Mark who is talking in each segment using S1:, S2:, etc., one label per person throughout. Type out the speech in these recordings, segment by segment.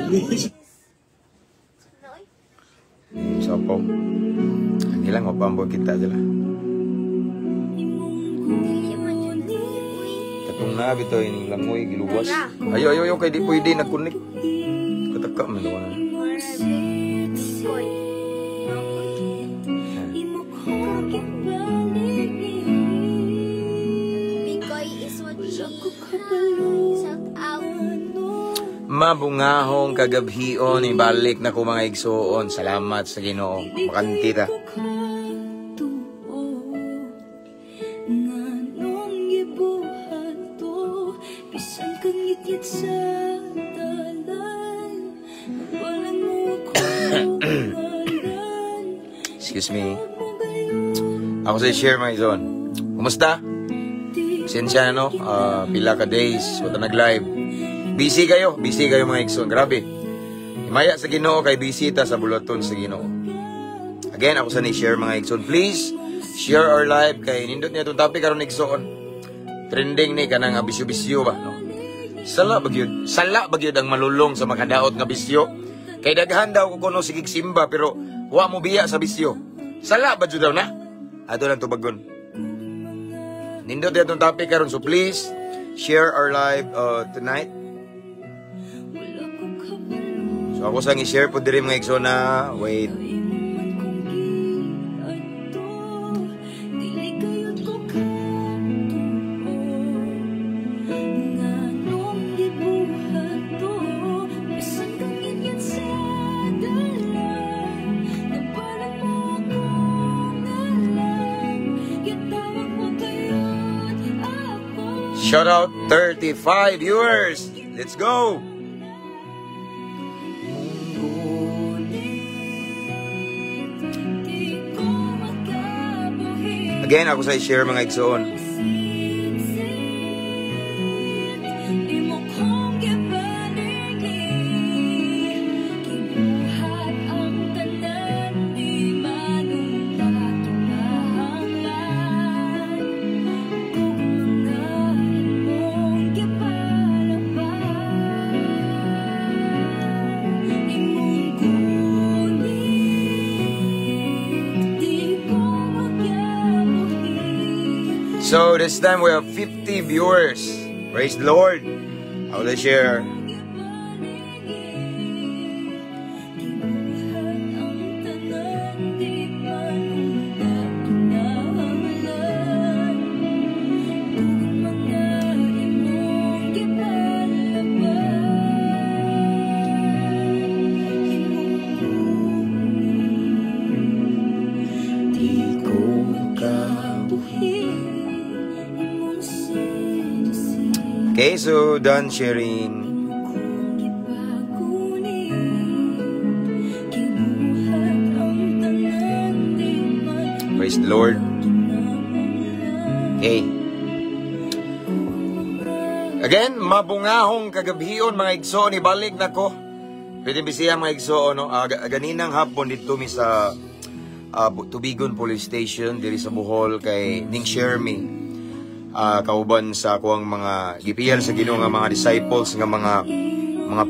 S1: Noy.
S2: Sapaw. Ang ilang mapambog kita sila.
S1: Dili man jud uy.
S2: Katong na bitaw ining langoy giluwas. Ayo, ayo, ayo, kay di pwede nag-connect. Kataka man daw na.
S1: Koy. Bikoy is watching. Shout out.
S2: Mabungahong kagabhion, ibalik na ko, mga igsuon. Salamat sa Ginoo. Makanti ta.
S3: Nganong gibuhat to? Bisan kang ngitngit sa dalan, Nabalan mo ako ngalan.
S2: Excuse me. Ako sa share, mga igsoon. Kumusta? Pasensya na, no? Ah, pila ka days wala nag-live. Busy kayo, busy kayo, mga igsoon. Grabe. Himaya sa Ginoo kay busy ta sa buluhaton sa Ginoo. Again, ako sa ni share, mga igsoon. Please share our live kay nindot niya itong topic karon, igsoon. Trending ni kanang bisyo-bisyo ba, no? Sala ba gyud? Sala ba gyud ang malulong sa makadaot nga bisyo? Kay daghan daw ko kuno sigig simba pero wa mo biya sa bisyo. Sala ba jud daw na? Ato lang tubagon. Nindot niya itong topic karon, so please share our live tonight. So ako sang i-share po diri, mga igsoon na wait.
S3: Imo man kong giadto, dili kayod ko katuo. Nganong gibuhat to? Bisan kang ngitngit sa dalan, Nabalan mo ako ngalan. Gitawag mo kayod ako.
S2: Shout out 35 viewers. Let's go.
S3: Di ko makabuhi.
S2: Again, ako sa i-share, mga igsoon.
S3: Imo kong gibaligi. Gibuhat ang tanan, di man unta kinahanglan. Kung mga imong gipalaban, imong gunit, di ko makabuhi.
S2: So this time we have 50 viewers. Praise the Lord. I will share.
S3: Gibuhat ang tanan, di man unta kinahanglan. Kung mga imong gipalaban, imong gunit, di ko makabuhi. Imong sinisip.
S2: Okay, so done sharing.
S3: Imo kong gipagunit. Gibuhat ang tanan, di man
S2: Praise the Lord.
S3: kinahanglan.
S2: Okay. Again, mabungahong kagabhion, mga igsoon, ibalik na ko. Pwede bisiya, mga igsoon, no? Ah, ganinang hapon dito mi sa Tubigon Police Station diri sa Bohol kay ning share mi kauban sa akuang mga gipiyal sa Ginoo nga mga disciples nga mga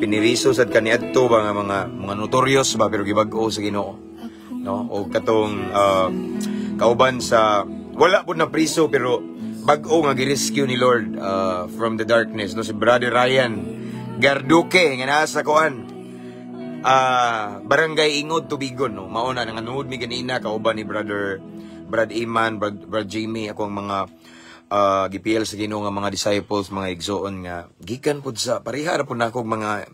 S2: piniriso sad kaniadto ba nga mga notorious ba pero gibag-o sa Ginoo, no? O katong kauban sa wala pud na priso pero bag-o nga gi-rescue ni Lord from the darkness, no? Si Brother Ryan Garduque nga naa sa kuan, Barangay Ingod, Tubigon, no? Mao na nanganuod mi ganina kauban ni Brother Brad Iman, Brad Jimmy, akong mga gipiyal sa Ginoo nga mga disciples, mga igsoon nga gikan pud sa pareha ra pud nako mga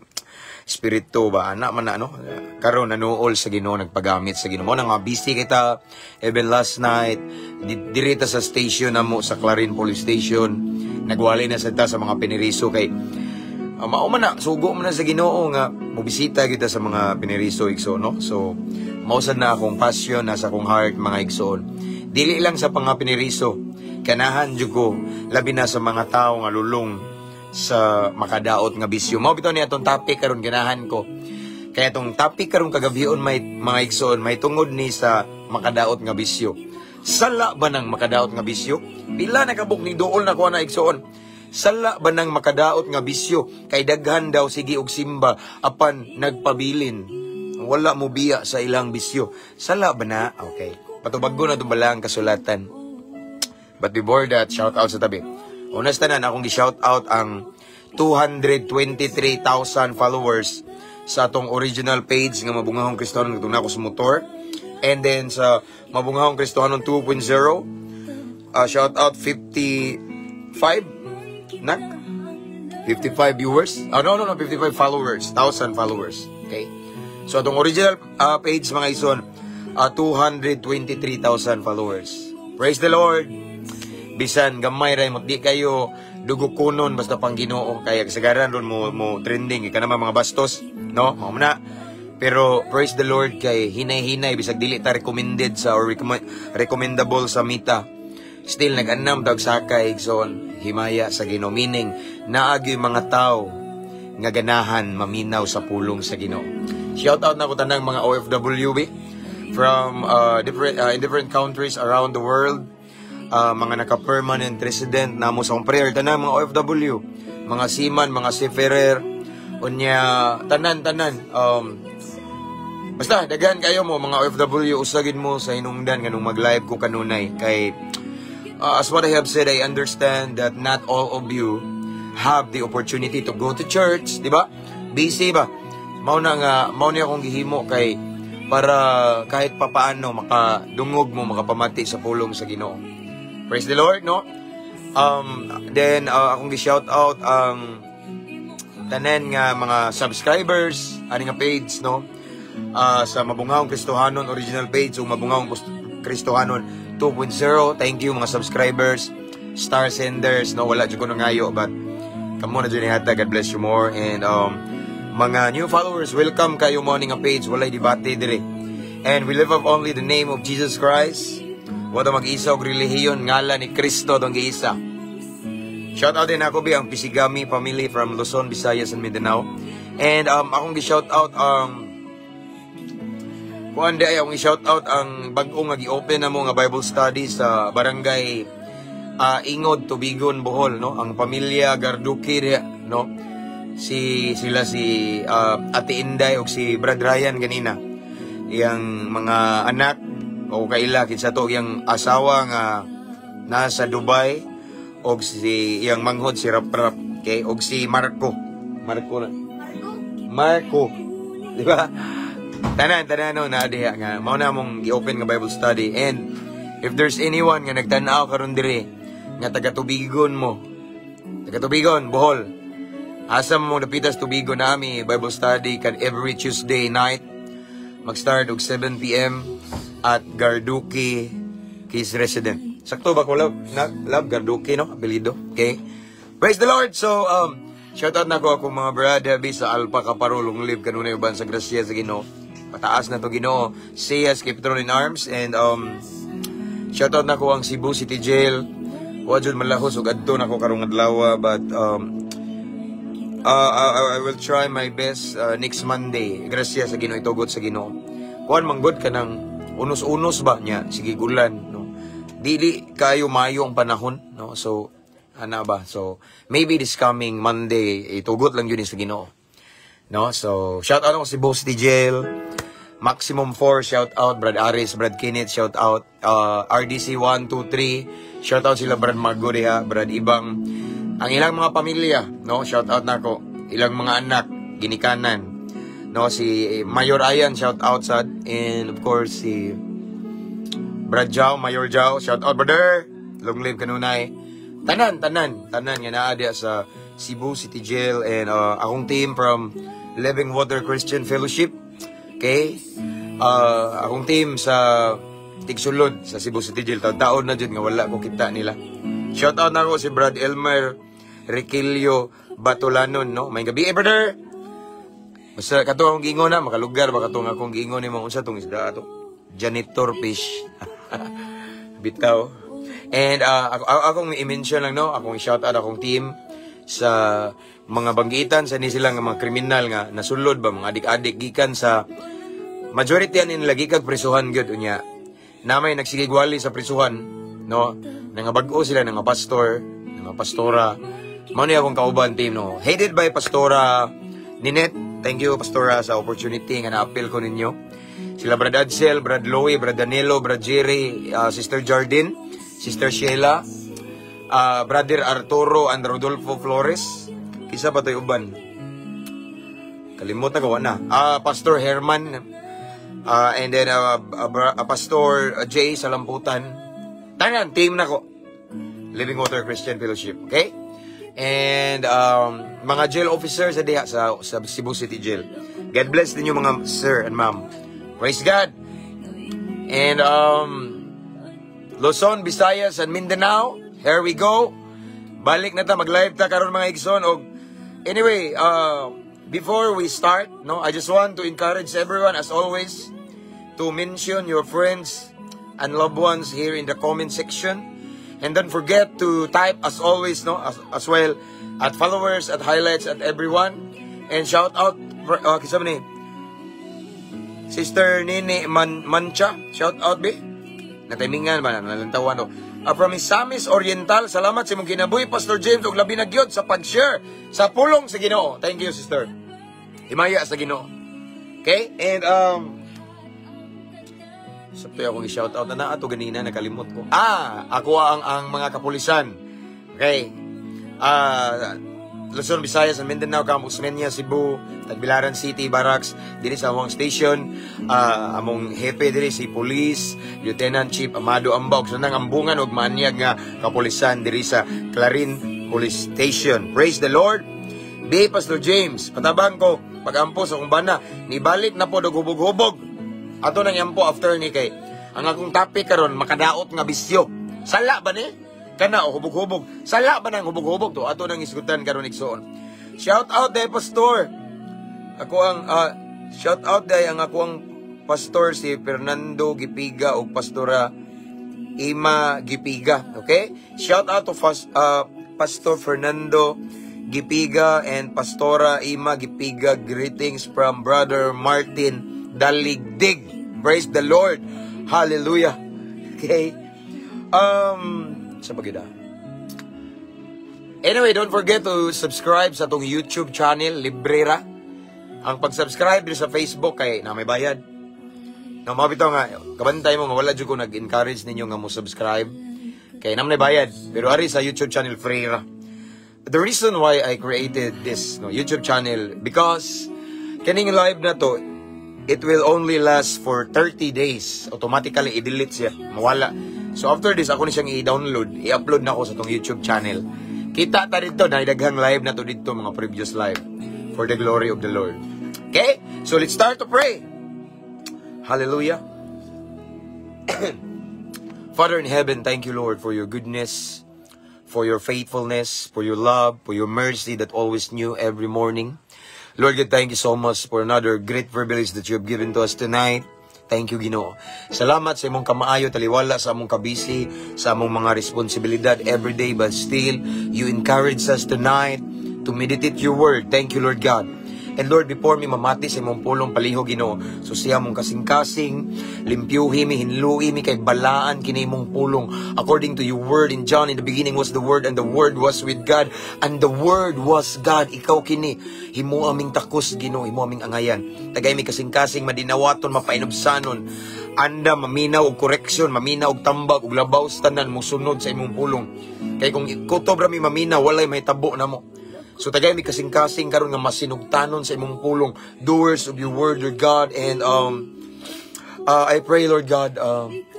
S2: espiritu ba, ana man na, no? Karon nanuol sa Ginoo, nagpagamit sa Ginoo. Mao na nga busy kita. Even last night diri ta sa station namo sa Clarin Police Station, nagwali na sad ta sa mga piniriso kay mao man na sugo man na sa Ginoo nga mobisita kita sa mga piniriso, igsoon, no? So mao sad na akong passion, nasa akong heart, mga igsoon. Dili lang sa mga piniriso, kanahan jud ko labi na sa mga tawo nga lulong sa makadaot nga bisyo. Mao bitaw ni atong topic karon, ganahan ko. Kaya atong topic karon kagabhion may mga igsoon may tungod ni sa makadaot nga bisyo. Sala ba nang makadaot nga bisyo? Pila na kabuk ni duol na ko na, igsoon. Sala ba nang makadaot nga bisyo kay daghan daw sige og simba apan nagpabilin? Wala mo biya sa ilang bisyo. Sala ba na? Okay. Patubago na itong balang kasulatan. But before that, shout out sa tabi. Una sa tanan, akong gi-shout out ang 223,000 followers sa atong original page nga Mabungahong Kristohanon katong nako sa motor. And then sa Mabungahong Kristohanon 2.0, shout out 55 nak 55 viewers. Oh, no, 55 followers, 1,000 followers. Okay. So atong original page, mga igsoon, 223,000 followers. Praise the Lord. Bisan gamay ra mo, di kayo dugo kunon, basta pang Ginoo kaya kasagaran ron mo mo trending ka naman mga bastos, no? Mao na. Pero praise the Lord kay hinay-hinay, bisag dili ta recommended sa or recommendable sa Meta. Still nag-anam tag sakay, igsoon, himaya sa Ginoo, meaning naagi mga tao nga ganahan maminaw sa pulong sa Ginoo. Shout out na ko tanang mga OFW be from different in different countries around the world. Mga naka-permanent resident namo sa akong prayer, tanang mga OFW, mga seaman, mga seafarer, unya tanan-tanan, basta daghan kayo mo mga OFW, usagin mo sa hinungdan nganong mag-live ko kanunay kay as what I have said, I understand that not all of you have the opportunity to go to church, di ba? Busy ba? Mao na nga mao ni akong gihimo kay para kahit papaano makadungog mo, makapamati sa pulong sa Ginoo. Praise the Lord, no? Then akong gi-shout out ang tanan nga mga subscribers ani nga page, no? Sa Mabungahong Kristohanon original page ug Mabungahong Kristohanon 2.0. Thank you, mga subscribers, star senders, no? Wala jud ko nangayo, but kamo na jud hata. God bless you more and mga new followers, welcome kayo mo ani nga page. Walay debate dire. And we lift up only the name of Jesus Christ. Wala mag-isa og relihiyon, ngalan ni Kristo tong giisa. Shout out din ako bi ang Pisigami family from Luzon, Visayas and Mindanao. And akong gi-shout out ang kuan di ay akong i-shout out ang bag-o nga gi-open na mo nga Bible study sa barangay Ingod, Tubigon, Bohol, no? Ang pamilya Garduki diha, no? Si sila si Ate Inday ug si Brad Ryan ganina. Iyang mga anak o kaila kinsa to, iyang asawa nga nasa Dubai og si iyang manghod si Rap Rap, okay, og si Marco Marco na
S1: Marco?
S2: Marco, di ba? Tanan tanan, no, na diha nga mao na mong gi-open nga Bible study. And if there's anyone nga nagtan-aw karon diri nga taga Tubigon mo, taga Tubigon, Bohol, asa mo dapita sa Tubigon, nami Bible study kan every Tuesday night, mag-start og 7 PM at Garduki Keys Resident. Sakto ba ko, love? Na, love Garduki, no? Apelido. Okay. Praise the Lord. So, shout out na ko akong mga brother bi sa Alpha Kaparo, long live kanunay uban sa grasya sa Ginoo. Pataas na to Ginoo. Seyas keep in arms and shout out na ko ang Cebu City Jail. Wa jud malahos og adto nako karong adlaw, but I will try my best next Monday. Grasya sa Ginoo, itugot sa Ginoo. Kuan man gud ka ng unos-unos ba niya, sige gulan, no? Dili kayo mayo ang panahon, no? So ana ba? So maybe this coming Monday, itugot lang yun sa Ginoo. No? So shout out ako si Cebu City Jail. Maximum 4, shout out Brad Aris, Brad Kenneth, shout out RDC 1, 2, 3, shout out sila Brad Margo diha, Brad Ibang, ang ilang mga pamilya, no? Shout out nako, ilang mga anak, ginikanan, no? Si Mayor Ayan, shout out sad, and of course si Brad Jao, Mayor Jao, shout out, brother. Long live kanunay. Tanan, tanan, tanan nga naa diha sa Cebu City Jail and akong team from Living Water Christian Fellowship. Okay? Akong team sa Tigsulod sa Cebu City Jail. Taon na jud nga wala ko kita nila. Shout out na ako si Brad Elmer Requillo Batulanon, no? May gabi, eh, brother. Basta kato akong giingon na, makalugar ba katong akong giingon ni mga unsa tong isda ato? Janitor fish. Bitaw. And akong i-mention lang, no, akong i-shout out akong team sa mga banggitan sa ni sila nga mga kriminal nga nasulod ba, mga adik-adik, gikan sa majority ani nila gikag prisuhan gyud. Unya namay nagsigigwali sa prisuhan, no, nga bag-o sila nga pastor, nga pastora. Mao ni akong kauban team, no. Headed by Pastora Ninette. Thank you, Pastora, sa opportunity nga na-appeal ko ninyo. Sila Brad Adsel, Brad Loie, Brad Danilo, Brad Jerry, Sister Jardine, Sister Sheila, Brother Arturo and Rodolfo Flores. Isa pa to'y uban. Kalimot na gawa na. Pastor Herman, and then Pastor Jay Salamputan. Tanan, team na ko. Living Water Christian Fellowship. Okay? And mga jail officers sa diha sa Cebu City Jail. God bless ninyo, mga sir and ma'am. Praise God. And Luzon, Visayas and Mindanao, here we go. Balik na ta, mag-live ta karon, mga igsoon, og anyway, before we start, no, I just want to encourage everyone, as always, to mention your friends and loved ones here in the comment section. And don't forget to type, as always, no, as well, at followers, at highlights, at everyone. And shout out, kinsa man ni? Sister Nini Mancha, shout out be. Nataimingan ba na, nalantawan no. From Misamis Oriental, salamat sa imong kinabuhi, Pastor James, ug labi na gyud sa pag-share sa pulong sa Ginoo. Thank you, sister. Himaya sa Ginoo. Okay? And sa akong i-shout out na na ato ganina, nakalimot ko. Ako ang mga kapulisan. Okay. Luzon, Visayas, and Mindanao, Camp Osmeña, Cebu, Tagbilaran City, Barracks, diri sa among station, among hepe diri si Police Lieutenant Chief Amado Ambog, so nang ambungan og maanyag nga kapulisan diri sa Clarin Police Station. Praise the Lord. B. Pastor James, patabang ko pagampo sa akong bana, nibalik na po og hubog-hubog. Ato nang yampo after ni kay ang akong topic karon, makadaot nga bisyo. Sala ba ni? Kana o hubog-hubog. Sala ba nang hubog-hubog to? Ato nang isgutan karon, igsoon. Shout out day, pastor. Ako ang shout out day ang ako ang pastor si Fernando Gipiga ug Pastora Ima Gipiga. Okay? Shout out to Pastor Fernando Gipiga and Pastora Ima Gipiga. Greetings from Brother Martin Daligdig. Praise the Lord. Hallelujah. Okay. Sa bagida. Anyway, don't forget to subscribe sa atong YouTube channel, libre ra. Ang pag-subscribe diri sa Facebook kay na may bayad. No, mao bitaw nga kabantay mo nga wala jud ko nag-encourage ninyo nga mo subscribe. Kay naa may bayad. Pero ari sa YouTube channel, free ra. The reason why I created this, no, YouTube channel, because kaning live na to, it will only last for 30 days. Automatically i-delete siya, mawala. So after this, ako ni siyang i-download, i-upload na ako sa tong YouTube channel. Kita ta dito, na daghang live na to dito, mga previous live, for the glory of the Lord. Okay? So let's start to pray. Hallelujah. Father in heaven, thank you, Lord, for your goodness, for your faithfulness, for your love, for your mercy that always new every morning. Lord God, thank you so much for another great privilege that you have given to us tonight. Thank you, Ginoo. Salamat sa imong kamaayo, taliwala sa among kabisi, sa among mga responsibilidad every day, but still, you encourage us tonight to meditate your word. Thank you, Lord God. And Lord, before mi mamati sa imong pulong, palihog, Ginoo, susiha among kasing-kasing, limpyuhi mi, hinlui mi kay balaan kini imong pulong. According to your word in John, in the beginning was the Word, and the Word was with God, and the Word was God. Ikaw kini, himo aming takos, Ginoo, himo aming angayan. Tagay mi kasing-kasing, madinawaton, mapainubsanon, anda maminaw og correction, maminaw og tambag ug labaw sa tanan mosunod sa imong pulong. Kay kung kutob ra mi maminaw, walay mahitabo namo. So tagay mi kasing-kasing karon nga masinugtanon sa imong pulong, doers of your word, Lord God, and I pray, Lord God,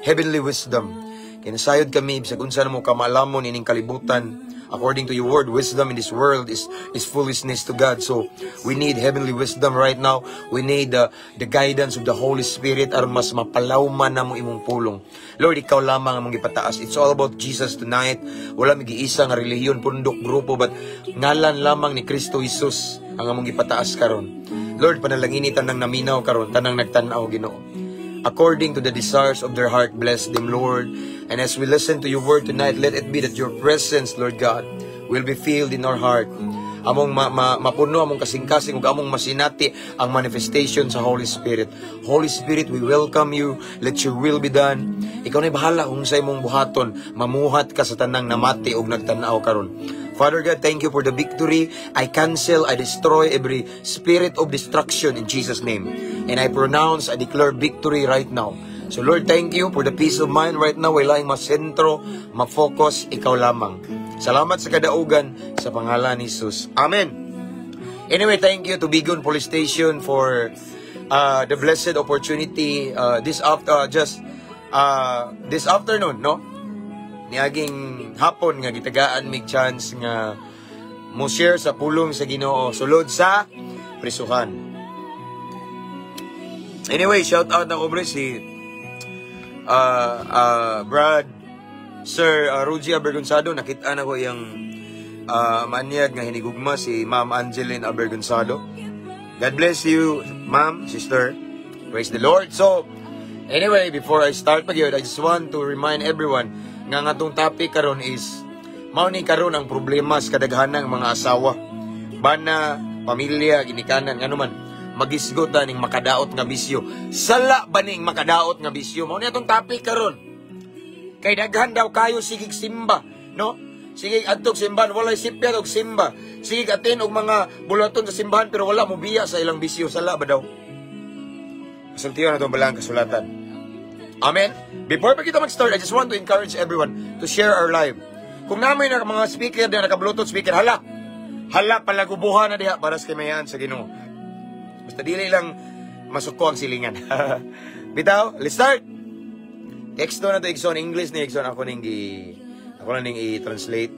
S2: heavenly wisdom. Kinasayod kami bisag unsa namo kamaalamon ining kalibutan. According to your word, wisdom in this world is foolishness to God. So we need heavenly wisdom right now. We need the guidance of the Holy Spirit aron mas mapalawman namo imong pulong. Lord, ikaw lamang ang among gipataas. It's all about Jesus tonight. Wala mi giisa nga relihiyon, pundok, grupo, but ngalan lamang ni Kristo Jesus ang among gipataas karon. Lord, panalangini tanang naminaw karon, tanang nagtan-aw, Ginoo. According to the desires of their heart, bless them, Lord. And as we listen to your word tonight, let it be that your presence, Lord God, will be filled in our heart. Among mapuno among kasing-kasing ug among masinati ang manifestation sa Holy Spirit. Holy Spirit, we welcome you. Let your will be done. Ikaw na bahala kung sa imong buhaton, mamuhat ka sa tanang namati ug nagtan-aw karon. Father God, thank you for the victory. I cancel, I destroy every spirit of destruction in Jesus' name. And I pronounce, I declare victory right now. So Lord, thank you for the peace of mind right now. Walay masentro, ma-focus, ikaw lamang. Salamat sa kadaugan sa pangalan ni Jesus. Amen. Anyway, thank you to Bigon Police Station for the blessed opportunity this after just this afternoon, no? Niaging hapon nga gitagaan mig chance nga mo share sa pulong sa Ginoo sulod sa prisuhan. Anyway, shout out na ko, bro, si Brad Sir Ruji Abergonzado. Nakita na ko yung manyag nga hinigugma si Ma'am Angeline Abergonzado. God bless you, ma'am, sister. Praise the Lord. So, anyway, before I start pa gyud, I just want to remind everyone nga nga atong topic karon is mao ni karon ang problema sa kadaghanang mga asawa. Bana, pamilya, ginikanan, ngano man magisgot ta ning makadaot nga bisyo. Sala ba ning makadaot nga bisyo? Mao ni atong topic karon. Kay daghan daw kayo sigig simba, no? Sige adtog simbahan, walay sipyat og simba. Sige atin og mga bulaton sa simbahan pero wala mo biya sa ilang bisyo. Sala ba daw? Kasultihan na itong balaang kasulatan. Amen? Before pa kita mag-start, I just want to encourage everyone to share our live. Kung namin na mga speaker na naka-Bluetooth speaker, hala! Hala, palagubuhan na diha para sa kamayan sa Ginoo. Basta dili lang masuko ang silingan. Bitaw, let's start! Teksto na to, igsoon, English ni, igsoon, ako na ning i-translate.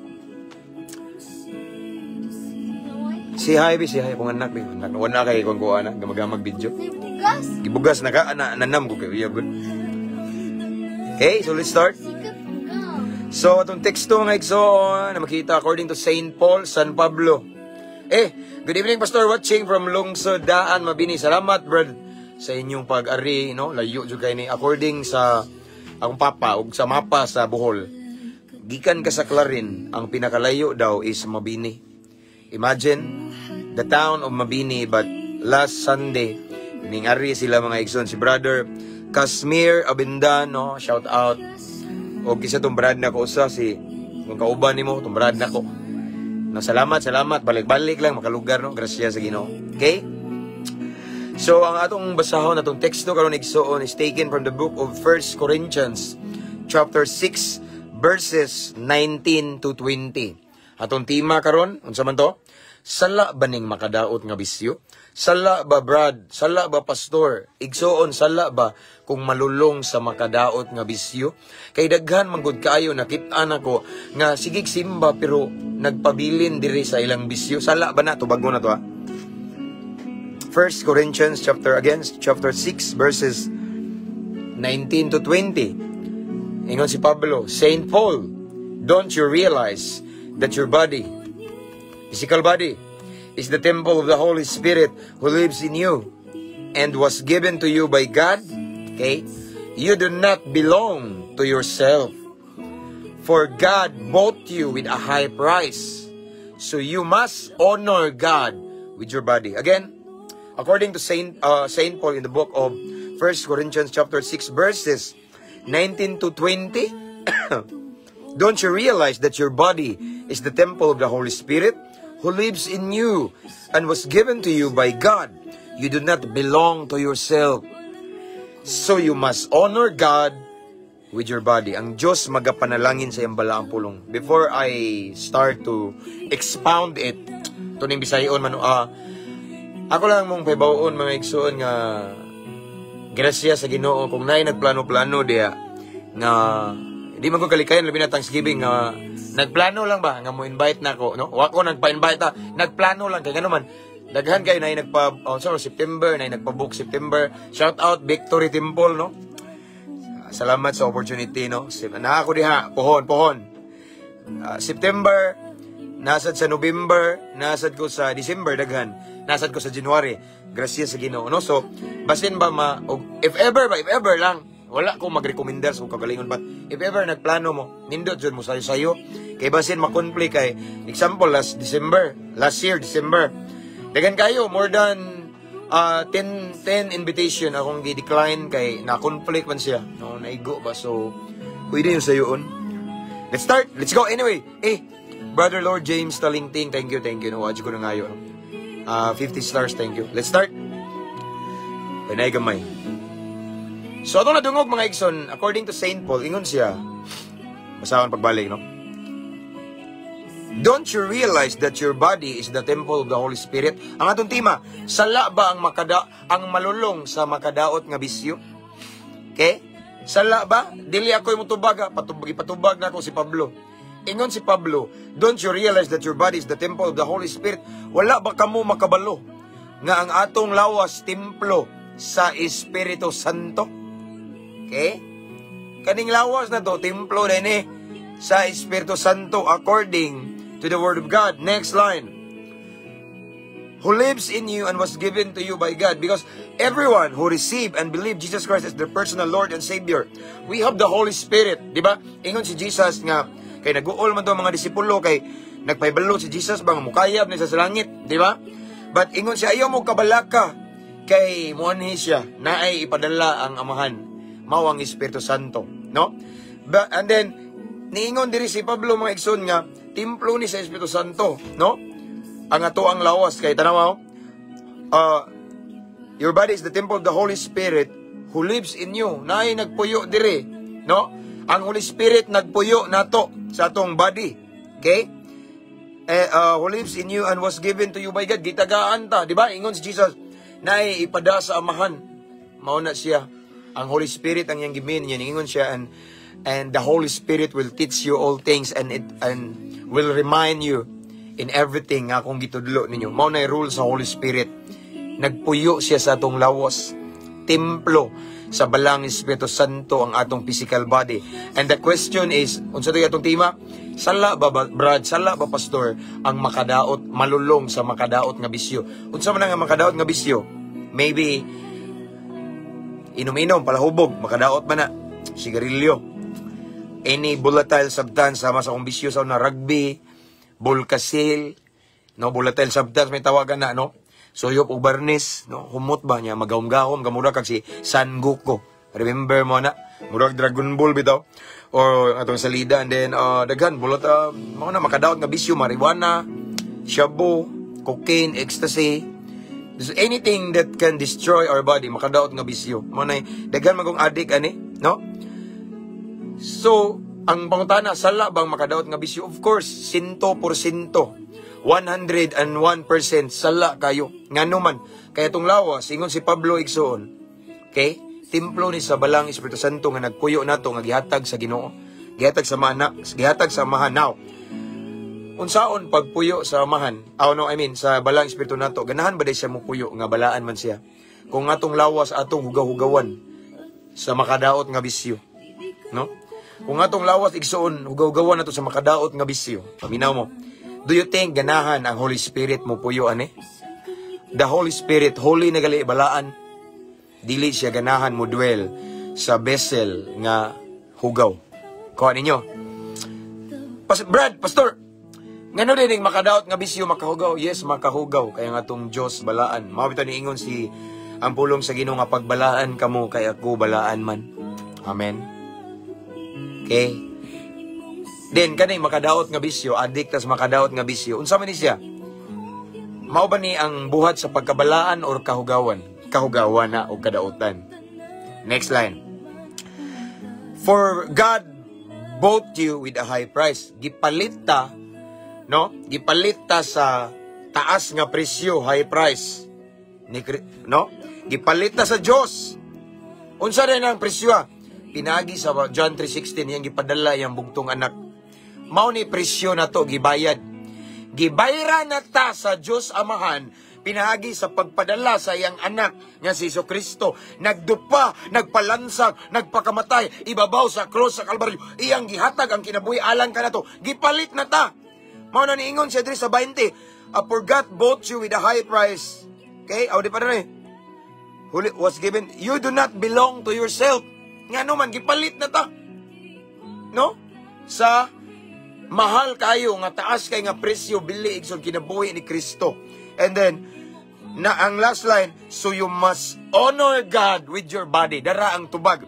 S2: Si hi, bi, si hi, kung anak, bi, anak, wala kay kung kuha na, gamagamag video.
S1: Bugas.
S2: Gibugas na ka, ana, nanam ko kayo, good. Okay, so let's start.
S1: Sikap ka.
S2: So, atong teksto, mga igsoon, na makita according to Saint Paul, San Pablo. Eh, good evening, Pastor, watching from Lungsod Daan, Mabini. Salamat, brad, sa inyong pag-ari, no? Layo jud kay ni. According sa akong papa ug sa mapa sa Bohol, gikan ka sa Clarin, ang pinakalayo daw is Mabini. Imagine the town of Mabini, but last Sunday, ningari sila, mga igsoon, si Brother Kasmir Abendano, shout out. O kisa tong brad na ko usa si kung kauban nimo tong brad na ko. No, salamat, salamat. Balik-balik lang makalugar, no. Grasya sa Ginoo. Okay? So ang atong basahon, atong teksto karon, igsoon, is taken from the book of 1 Corinthians chapter 6 verses 19 to 20. Atong tema karon, unsa man to? Sala ba ning makadaot nga bisyo? Sala ba, Brad? Sala ba, Pastor? Igsoon, sala ba kung malulong sa makadaot nga bisyo? Kay daghan man gud kaayo nakit-an ako nga sigig simba pero nagpabilin diri sa ilang bisyo. Sala ba na? Tubago na to ha. 1 Corinthians chapter again chapter 6 verses 19 to 20. Ingon si Pablo, Saint Paul, "Don't you realize that your body, physical body, is the temple of the Holy Spirit who lives in you and was given to you by God?" Okay? "You do not belong to yourself. For God bought you with a high price. So you must honor God with your body." Again, according to Saint Paul in the book of 1 Corinthians chapter 6 verses 19 to 20, "Don't you realize that your body is the temple of the Holy Spirit who lives in you and was given to you by God? You do not belong to yourself. So you must honor God with your body." Ang Diyos magapanalangin sa iyang balaang pulong. Before I start to expound it, ito ning Bisayon man, ako lang mong pahibaw-on, mga igsoon, nga grasya sa Ginoo kung naay nagplano-plano diya nga di man ko kalikayan, labi na Thanksgiving, nga nagplano lang ba nga mo invite na ko, no? Wa ko nagpa-invite ta, nagplano lang kay ngano man daghan kayo na nagpa, oh, sorry, September na nagpa-book September. Shout out Victory Temple, no? Salamat sa opportunity, no? Na ako diha pohon pohon. September, nasad sa November, nasad ko sa December, daghan nasad ko sa January. Grasya sa Ginoo, no? So basin ba ma og, if ever ba, if ever lang, wala ko magrekomendar sa kagalingon, but if ever nagplano mo, nindot jud mo sayo-sayo kay basin ma-conflict. Kay example, last December, last year December, daghan kayo, more than 10 invitation akong gi-decline kay na-conflict man siya, no? Naigo ba, so pwede yung sayoon. Let's start, let's go. Anyway, eh, Brother Lord James Talingting, thank you, thank you. No, ko na ngayo. No? 50 stars, thank you. Let's start. Pinay gamay. So, atong nadungog, mga igsoon, according to St. Paul, ingon siya, basahon pagbalik, no? "Don't you realize that your body is the temple of the Holy Spirit?" Ang atong tema, sala ba ang malulong sa makadaot nga bisyo? Okay? Sala ba? Dili ako yung mutubag, ha? Patubag, ipatubag na ako si Pablo. Ingon si Pablo, "Don't you realize that your body is the temple of the Holy Spirit?" Wala ba kamo makabalo nga ang atong lawas templo sa Espiritu Santo? Okay? Kaning lawas na to, templo din eh, sa Espiritu Santo according to the Word of God. Next line. "Who lives in you and was given to you by God." Because everyone who receive and believe Jesus Christ as their personal Lord and Savior, we have the Holy Spirit. Di ba? Ingon si Jesus nga, kay nag-uol man to ang mga disipulo, kay nagpahibalo si Jesus bang mukayab ni sa langit. Di ba? But ingon siya, "Ayaw mo kabalaka, kay muanhi siya, naay ipadala ang Amahan, mao ang Espiritu Santo." No? But, and then, niingon diri si Pablo, mga igsoon, nga, templo ni sa Espiritu Santo. No? Ang ato ang lawas, kay tanaw, your body is the temple of the Holy Spirit who lives in you. Naay nagpuyo diri, no? Ang Holy Spirit nagpuyo nato sa atong body. Okay? Eh, who lives in you and was given to you by God. Gitagaan ta, di ba? Ingon si Jesus, naay ipada sa Amahan. Mao na siya. Ang Holy Spirit ang iyang gimin niya. Ingon siya, and the Holy Spirit will teach you all things and will remind you in everything nga akong gitudlo ninyo. Mao na rule sa Holy Spirit. Nagpuyo siya sa atong lawas. Templo sa Balang Espiritu Santo ang atong physical body. And the question is, unsa to atong tema? Sala ba, Brad, sala ba, Pastor, ang makadaot, malulong sa makadaot nga bisyo? Unsa man ang makadaot nga bisyo? Maybe inom-inom, palahubog, makadaot man na. Sigarilyo. Any volatile substance, sama sa akong bisyo sa una, rugby, bulkasil, no, volatile substance may tawagan na, no? Suyop og barnis, no, humot ba niya, magahom-gahom, gamura kag si San Goku. Remember mo na, murag Dragon Ball bitaw. Or atong salida and then daghan bulot, mao na makadaot nga bisyo, marijuana, shabu, cocaine, ecstasy. There's anything that can destroy our body, makadaot nga bisyo. Mao na daghan magong addict ani, no? So, ang pangutana, sala bang makadaot nga bisyo? Of course, sinto por sinto. 101% sala kayo. Ngano man, kaya itong lawas, ingon si Pablo, igsoon. Okay? Templo ni sa Balang Espiritu Santo nga nagpuyo nato nga gihatag sa Ginoo. Gihatag sa mana, gihatag sa Amahan. Now, unsaon pagpuyo sa Amahan? Oh no, I mean sa Balang Espiritu nato, ganahan ba day siya mupuyo nga balaan man siya? Kung atong lawas atong hugaw-hugawan sa makadaot nga bisyo. No? Kung atong lawas, igsoon, hugaw-hugawan nato sa makadaot nga bisyo. Paminaw mo. Do you think ganahan ang Holy Spirit mo puyo ani? The Holy Spirit, holy na gali, balaan. Dili siya ganahan mo dwell sa vessel nga hugaw. Kuha ninyo. Brad, Pastor, ngano din yung makadaot nga bisyo makahugaw? Yes, makahugaw. Kaya nga atong Diyos balaan. Mao bitaw niingon si ang pulong sa Ginoo nga pagbalaan kamo kay ako balaan man. Amen. Okay. Then kani makadaot nga bisyo, addict tas makadaot nga bisyo. Unsa man ni siya? Mao ba ni ang buhat sa pagkabalaan or kahugawan? Kahugawan na o kadautan. Next line. "For God bought you with a high price." Gipalit ta, no? Gipalit ta sa taas nga presyo, high price. Ni, no? Gipalit ta sa Dios. Unsa rin ang presyo, ah? Pinagi sa John 3:16, yang gipadala yang bugtong anak. Mao ni presyo na to gibayad. Gibayra na ta sa Dios Amahan pinaagi sa pagpadala sa iyang anak nga si Kristo. Nagdupa, nagpalansag, nagpakamatay, ibabaw sa cross sa Kalbaryo. Iyang gihatag ang kinabuhi alang kanato. Gipalit na ta. Mao na niingon siya diri sa 20. "For God bought you with a high price." Okay? Aw di pa rin. Who was given, you do not belong to yourself. Nga man, gipalit na ta. No? Sa mahal kayo nga taas kay nga presyo bili, igsoon, kinabuhi ni Kristo. And then na ang last line, "So you must honor God with your body." Dara ang tubag.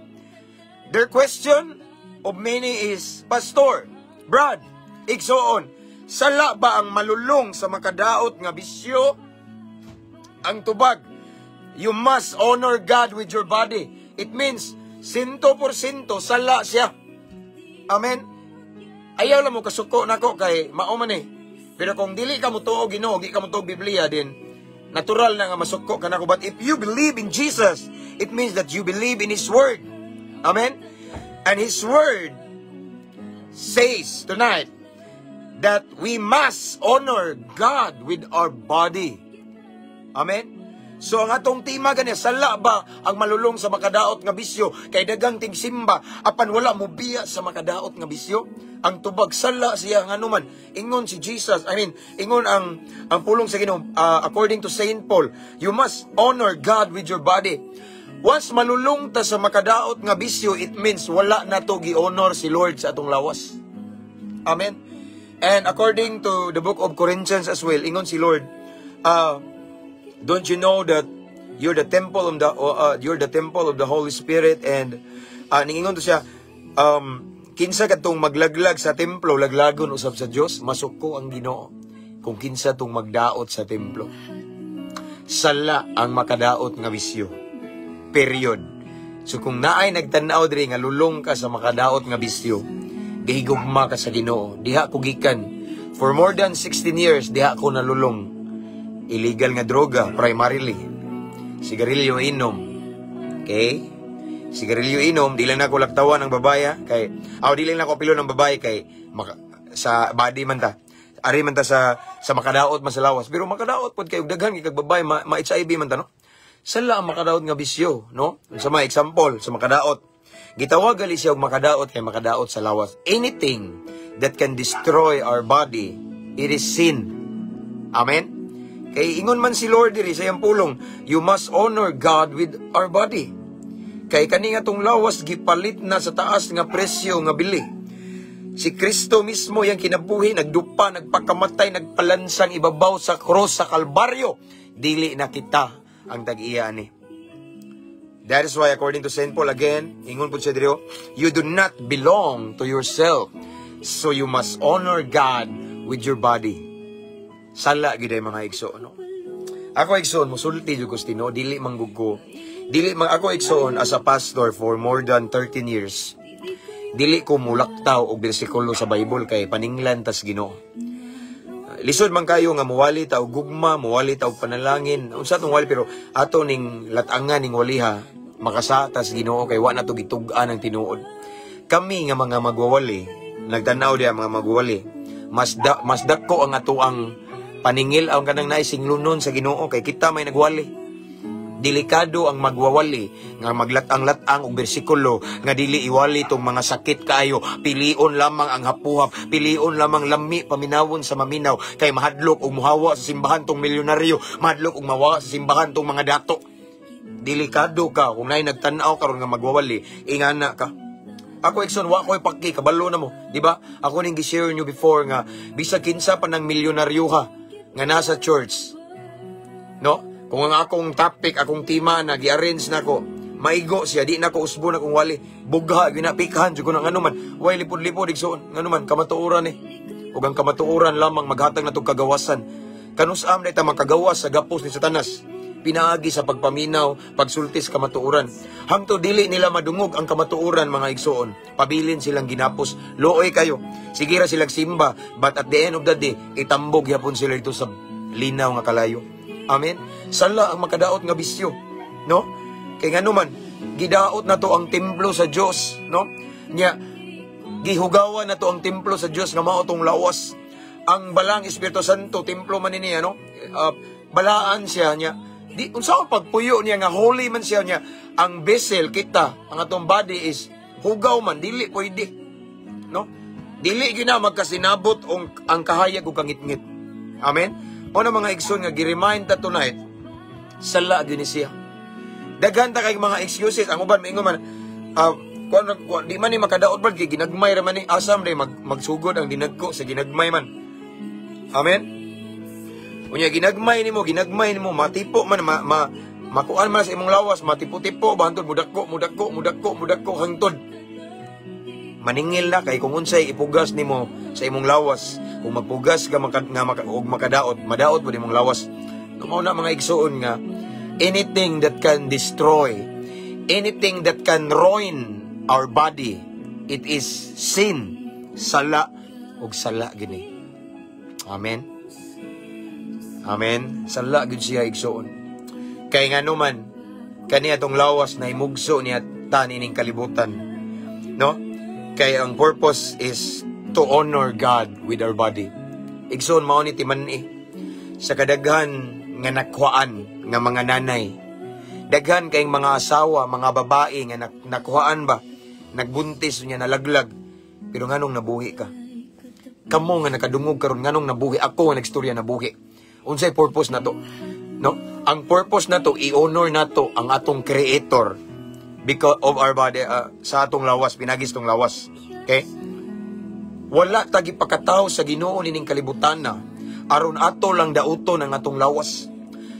S2: Their question of many is, "Pastor, Brad, igsoon, Sala ba ang malulong sa makadaot nga bisyo? Ang tubag, you must honor God with your body. It means, 100% sala siya. Amen? Ayaw lang mo kasuko nako kay mao man eh. Pero kung dili ka mo tuo Ginoo, di ka mo tuo Biblia din, natural na nga masuko ka nako. But if you believe in Jesus, it means that you believe in His Word. Amen? And His Word says tonight that we must honor God with our body. Amen? So ang atong tema gani, sala ba ang malulong sa makadaot nga bisyo kay daghang tigsimba apan wala mo biya sa makadaot nga bisyo? Ang tubag, sala siya. Nga man, ingon si Jesus, I mean, ingon ang pulong sa Ginoo, according to Saint Paul, you must honor God with your body. Once malulong ta sa makadaot nga bisyo, it means wala na to gi-honor si Lord sa atong lawas. Amen. And according to the book of Corinthians as well, ingon si Lord, "Don't you know that you're the temple of the Holy Spirit?" And ningingon to siya, kinsa kadtong maglaglag sa templo, laglagon usab sa Dios. Masuko ang Ginoo kung kinsa tong magdaot sa templo. Sala ang makadaot nga bisyo. Period. So kung naay nagtan-aw diri nga lulong ka sa makadaot nga bisyo, gihigugma ka sa Ginoo. Diha ko gikan. For more than 16 years, diha ko nalulong. Illegal nga droga, primarily. Sigarilyo, inom. Okay? Sigarilyo, inom, di lang nako laktawan ang babae ha? Kay aw, di lang nako apilon ang babae kay maka, sa body man ta. Ari man ta sa makadaot man sa lawas. Pero makadaot pod kay og daghan kay kag babae ma HIV man ta, no? Sala ang makadaot nga bisyo, no? Sa mga example sa makadaot. Gitawag gali siya og makadaot kay makadaot sa lawas. Anything that can destroy our body, it is sin. Amen? Kay ingon man si Lord diri sa iyang pulong, you must honor God with our body. Kay kani nga tong lawas gipalit na sa taas nga presyo nga bili. Si Kristo mismo yang kinabuhi, nagdupa, nagpakamatay, nagpalansang ibabaw sa cross sa Kalbaryo. Dili na kita ang tag-iya ani. That is why, according to St. Paul again, ingon po siya diri, you do not belong to yourself. So you must honor God with your body. Sala gyud ay, mga igsoon, no? Ako, igsoon, musulti jud ko sa tinuod, dili man gud ko. Dili man ako, igsoon, as a pastor for more than 13 years. Dili ko mulaktaw og bersikulo sa Bible kay paninglan tas Ginoo. Lisod man kayo nga muwali ta og gugma, muwali ta og panalangin. Unsa tong wali, pero ato ning latangan ning waliha makasa tas Ginoo kay wa na to gitug-an ang tinuod. Kami nga mga magwawali, nagtanaw diya mga magwawali, mas dako ang ato ang paningil ang kanang naay singlunon sa Ginoo kay kita may nagwali. Delikado ang magwawali nga maglatang-latang og bersikulo nga dili iwali tong mga sakit kaayo, pilion lamang ang hapuhap, pilion lamang lami paminawon sa maminaw kay mahadlok og muhawa sa simbahan tong milyonaryo, mahadlok og mawa sa simbahan tong mga dato. Delikado ka kung naay nagtan-aw karon nga magwawali, ingana ka. Ako, igsoon, wa ko'y paki, kabalo na mo, di ba? Ako ning gi-share nyo before nga bisag kinsa pa ng milyonaryo ha nga nasa church, no? Kung ang akong topic, akong tema na gi-arrange na ko, maigo siya, di na ko usbo na kung wali. Bugha, ginapikhan, jud ko na ngano man. Way lipod-lipod, igsoon, ngano man, kamatuoran eh. Ug ang kamatuoran lamang maghatag na kagawasan. Kanus-am na ita makagawas sa gapos ni Satanas? Pinaagi sa pagpaminaw, pagsulti sa kamatuoran. Hangtod dili nila madungog ang kamatuoran, mga igsoon, pabilin silang ginapos. Looy kayo. Sige ra silang simba, but at the end of the day, itambog yapon sila ito sa linaw nga kalayo. Amen? Sala ang makadaot nga bisyo. No? Kay ngano man, gidaot na to ang templo sa Dios, no? Nya gihugawan na to ang templo sa Dios nga mao tong lawas. Ang balang Espiritu Santo templo man ni niya, no? Balaan siya niya. Di unsa ang pagpuyo niya nga holy man siya niya. Ang vessel kita, ang atong body is hugaw man, dili pwede. No? Dili gina magkasinabot ang kahayag ug kangitngit. Amen? O na mga igsoon nga gi-remind ta tonight, sala gyud ni siya. Daghan ta kay mga excuses, ang uban maingon man, kuan kuan, di man ni makadaot, brad, kay ginagmay ra man ni. Asam day magsugod ang dinagko sa ginagmay man. Amen. Unya ginagmay nimo, matipo man ma, makuan man sa imong lawas, matipo-tipo ba hantod mudako, mudako, mudako, mudako hangtod. Maningil na kay kung unsay ipugas nimo sa imong lawas, kung magpugas ka maka, nga maka, og makadaot, madaot pud imong lawas. No, mao na, mga igsuon, nga anything that can destroy, anything that can ruin our body, it is sin. Sala ug sala gini. Amen. Amen. Sala gud siya, igsuon. Kay ngano man kani atong lawas na imugso niya tan ining kalibutan. No? Kay ang purpose is to honor God with our body. Igsoon, mao ni timan-i sa kadaghan nga nakuhaan nga mga nanay. Daghan kayong mga asawa, mga babae nga nakuhaan ba, nagbuntis niya, nalaglag. Pero nganong nabuhi ka? Kamo nga nakadungog karon, nganong nabuhi? Ako nga nagstorya, nabuhi. Unsay purpose nato? No? Ang purpose nato, i-honor nato ang atong creator because of our body, sa atong lawas, pinagis tong lawas. Okay? Wala ta gipakatawo sa Ginoo nining kalibutan na aron ato lang dauton ang atong lawas.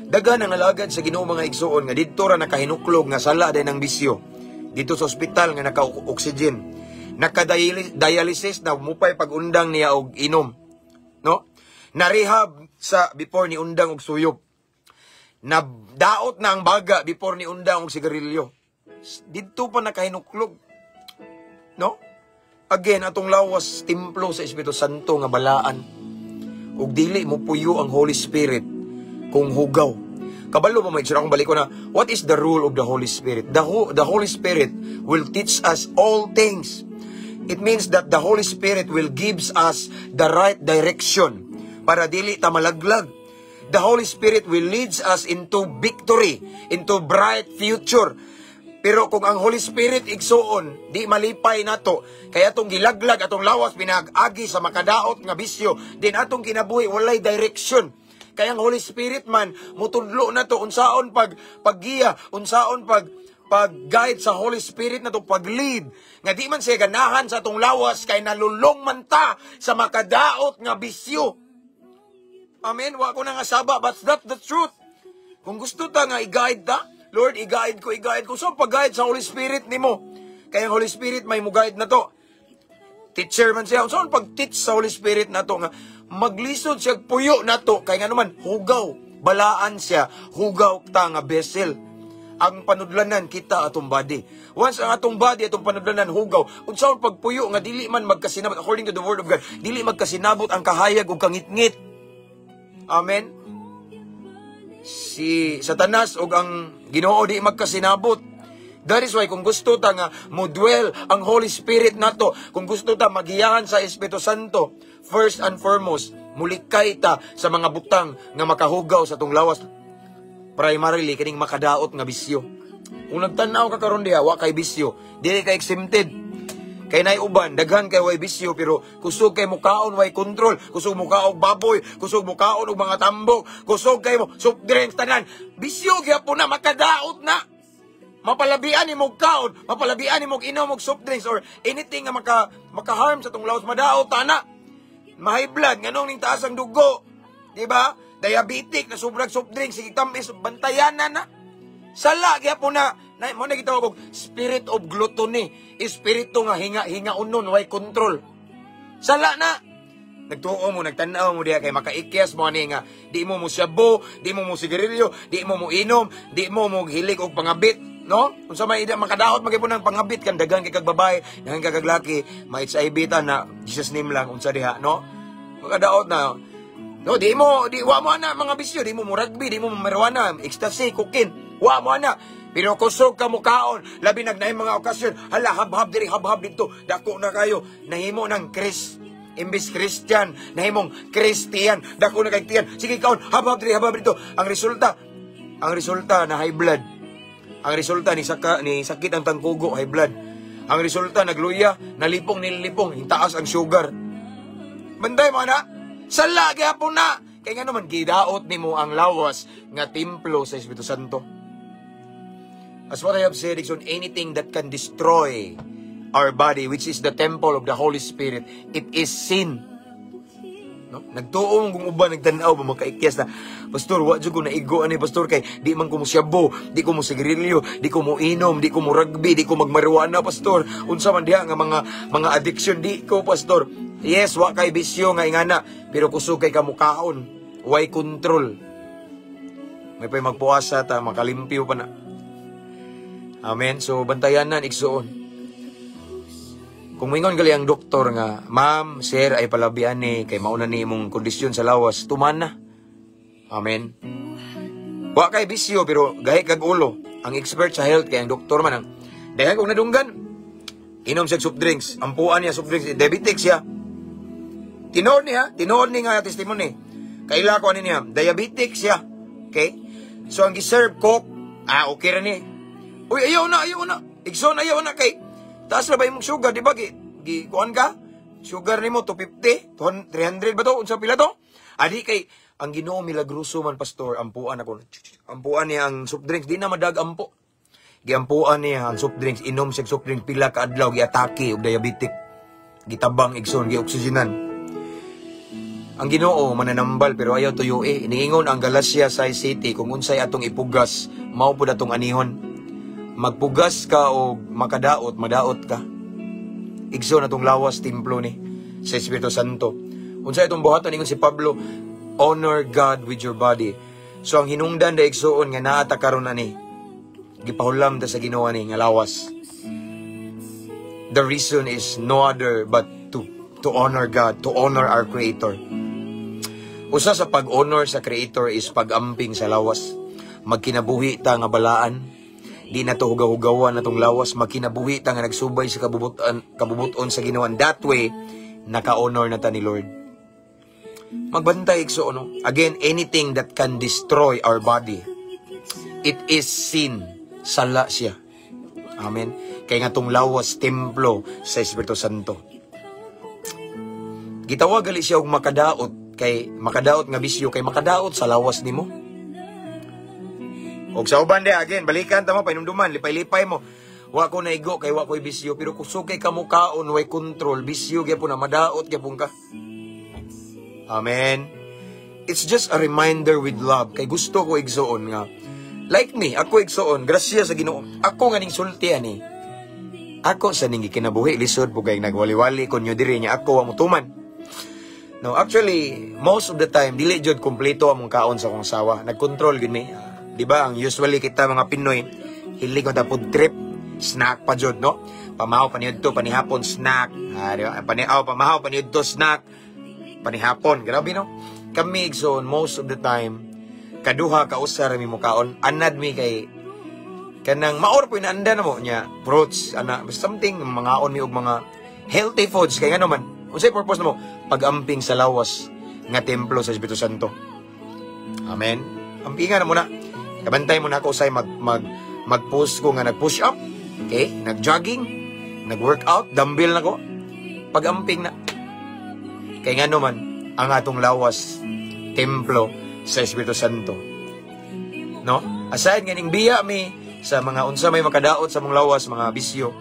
S2: Daghan ang alagad sa Ginoo, mga igsuon, nga didto ra nakahinuklog nga sala din ang bisyo. Dito sa ospital nga naka-oxygen. Naka-dialysis na mupay pag-undang niya og inom. No? Na-rehab sa before ni undang og suyop. Nadaot na ang baga before ni undang og sigarilyo. Didto pa nakahinuklog. No? Again, atong lawas, templo sa Espiritu Santo nga balaan. Ug dili mo puyo ang Holy Spirit kung hugaw. Kabalo ba may akong balik ko na, what is the rule of the Holy Spirit? The Holy Spirit will teach us all things. It means that the Holy Spirit will gives us the right direction para dili ta malaglag. The Holy Spirit will leads us into victory, into bright future. Pero kung ang Holy Spirit, igsuon, di malipay nato, kaya atong gilaglag atong lawas pinag-agi sa makadaot nga bisyo, din atong kinabuhi walay direction. Kaya ang Holy Spirit man mutudlo nato unsaon pag paggiya, unsaon pag pag-guide sa Holy Spirit nato, pag-lead nga di man siya ganahan sa atong lawas kay nalulong man ta sa makadaot nga bisyo. Amen. Wa ko na nga saba, but that's the truth. Kung gusto ta nga i-guide ta, "Lord, i-guide ko, i-guide ko." So, pag-guide sa Holy Spirit nimo. Kaya ang Holy Spirit may mo guide na to. Teacher man siya. So, pag-teach sa Holy Spirit na to, nga maglisod siya puyo na to, kay nga naman, hugaw. Balaan siya, hugaw ta nga vessel. Ang panudlanan kita atong body. Once ang atong body, atong panudlanan hugaw, unsaon pagpuyo nga dili man magkasinabot, according to the word of God, dili magkasinabot ang kahayag ug kangitngit. Amen. Si Satanas ug ang Ginoo di magkasinabot. That is why kung gusto ta nga mo dwell ang Holy Spirit nato, kung gusto ta magiyahan sa Espiritu Santo, first and foremost, mulikay ta sa mga butang nga makahugaw sa atong lawas. Primarily kining makadaot nga bisyo. Kung nagtan-aw ka karon diha, wa kay bisyo, dili ka exempted. Kay nay uban, daghan kay way bisyo pero kusog kay mukaon, way control, kusog mukaon baboy, kusog mukaon og mga tambok, kusog kay mo soft drinks tanan. Bisyo gyapon na, makadaot na. Mapalabian nimo kaon, mapalabian nimo inom og soft drinks or anything nga maka-harm sa tong lawas, madaot ta na. Ma-high blood, nganong ning taas ang dugo. Di ba? Diabetic na sobrang soft drinks, sige tamis, bantayan na na. Sala gyapon na. Na mo na gitawag og spirit of gluttony, espiritu nga hinga-hinga unon, way control. Sala na. Nagtuo mo, nagtanaw mo diha kay makaikyas mo ani nga di mo mo shabu, di mo mo sigarilyo, di mo mo inom, di mo mo hilig og pangabit, no? Unsa may ida makadaot magyapon ang pangabit kan daghan kay kag babae, daghan kay kag laki, ma HIV ta na, Jesus name lang unsa diha, no? Makadaot na. No, di mo di wa mo ana mga bisyo, di mo mo rugby, di mo mo marijuana, ecstasy, cocaine, wa mo ana. Pero kusog ka mukaon, labi nag naay mga okasyon, hala, habhab diri, habhab dito, dako na kayo, nahimo ng Chris. Imbis Christian, nahimong Christian, dako na kay tiyan. Sige kaon, habhab diri, habhab dito. Ang resulta na high blood. Ang resulta ni saka ni sakit ang tangkugo, high blood. Ang resulta nagluya, nalipong nilipong, taas ang sugar. Banday mo na. Sala gyapon na. Kay nga naman gidaot nimo ang lawas nga templo sa Espiritu Santo. As what I have said, Dixon, anything that can destroy our body, which is the temple of the Holy Spirit, it is sin. No? Nagtuo kung uban nagtan-aw ba makaikyas na, "Pastor, wa jud ko naigo ani, pastor, kay di man ko mosyabo, di ko mo sigarilyo, di ko mo inom, di ko mo rugby, di ko magmarijuana, pastor. Unsa man diha nga mga addiction, di ko, pastor." Yes, wa kay bisyo nga ingana, pero kusog kay kamukaon, way control. May pay magpuasa ta, makalimpyo pa na. Amen. So bantayanan, igsuon. Kung moingon gali ang doktor nga, "Ma'am, sir, ay palabian ni, kay mauna ni imong kondisyon sa lawas," tuman na. Amen. Wa kay bisyo, pero gahi kag ulo. Ang expert sa health, kay ang doktor man ang, dahil kung nadunggan, inom siya soft drinks, ampuan niya soft drinks, diabetic siya. Tinuod niya, tinuod ni nga testimony. Kaila ko ani niya, diabetic siya. Okay? So ang giserve Coke, ah, okay ra ni. "Uy, ayaw na, ayaw na. Igsoon, ayaw na kay taas na ba imong sugar, di ba? Gi kuan ka? Sugar nimo 250, 300 ba to? Unsa pila to?" Adi kay ang Ginoo milagroso man, pastor, ampuan ako. Ampuan niya ang soft drinks, di na madag ampo. Giampuan niya ang soft drinks, inom siya soft drinks pila ka adlaw, giatake og diabetic. Gitabang, igsoon, gioksigenan. Ang Ginoo mananambal pero ayaw tuyoi. Niingon ang Galacia 6:7, kung unsay atong ipugas, mao pud atong anihon. Magpugas ka og makadaot, madaot ka. Igsoon, atong lawas templo ni sa Espiritu Santo. Unsay atong buhaton, ingon si Pablo, "Honor God with your body." So ang hinungdan da, igsuon, nga naa ta karon ani, gipahulam ta sa Ginoo ani nga lawas. The reason is no other but to honor God, to honor our Creator. Usa sa pag-honor sa Creator is pag-amping sa lawas. Magkinabuhi ta nga balaan. Di na to hugaw-hugawan na tong lawas. Magkinabuhi ta nga nagsubay sa kabubuton sa Ginoo. That way, naka-honor na ta ni Lord. Magbantay, igsoon, no? Again, anything that can destroy our body, it is sin. Sala siya. Amen. Kay nga tong lawas templo sa Espiritu Santo. Gitawag gali siya og makadaot kay makadaot nga bisyo kay makadaot sa lawas nimo. Og sa uban de, again, balikan ta mo painumduman, lipay-lipay mo. "Wa ko naigo kay wa ko'y bisyo," pero kusog kay kamukaon, way control, bisyo gyapon na, madaot gyapon ka. Amen. It's just a reminder with love kay gusto ko, igsuon, nga like me, ako, igsuon, grasya sa Ginoo. Ako nga ning sulti ani. Ako sa ning gikinabuhi, lisod po kay nagwali-wali kon diri niya ako wa motuman. No, actually, most of the time dili jud kompleto among kaon sa akong asawa. Nagkontrol gid mi. Di ba, ang usually kita mga Pinoy, hilig ko ta food trip, snack pa jud, no? Pamahaw paniudto, panihapon snack. Ah, di ba? Paniaw, pamahaw paniudto snack. Panihapon, grabe, no? Kami, igsoon, most of the time kaduha kausa ra mi mokaon. Anad mi kay kanang maor po inaanda na mo niya fruits ana, something, mangaon mi og mga healthy foods kay ngano man, unsay purpose namo? Pag-amping sa lawas nga templo sa Espiritu Santo. Amen. Ampingan na muna. Kabantay mo na ako usay mag mag mag-post ko nga nag-push up, okay? Nag-jogging, nag-workout, dumbbell na ko. Pag-amping na. Kay ngano man, ang atong lawas templo sa Espiritu Santo. No? Aside nga ning biya mi sa mga unsa may makadaot sa mong lawas, mga bisyo.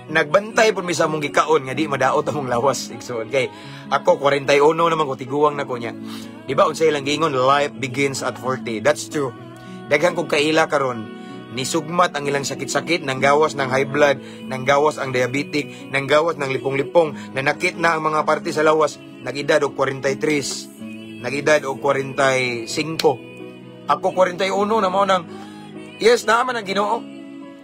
S2: Nagbantay pud mi sa among gikaon nga di madaot among lawas, igsoon. Kay ako 41 naman ko, tiguang na ko niya. Di ba unsay ilang giingon, "Life begins at 40"? That's true. Daghan kog kaila karon nisugmat ang ilang sakit-sakit, nanggawas ng high blood, nanggawas ang diabetic, nanggawas ng lipong-lipong, nanakit na ang mga parte sa lawas, nag-edad og 43, nag-edad og 45. Ako 41 na mao nang yes, naaman ang Ginoo.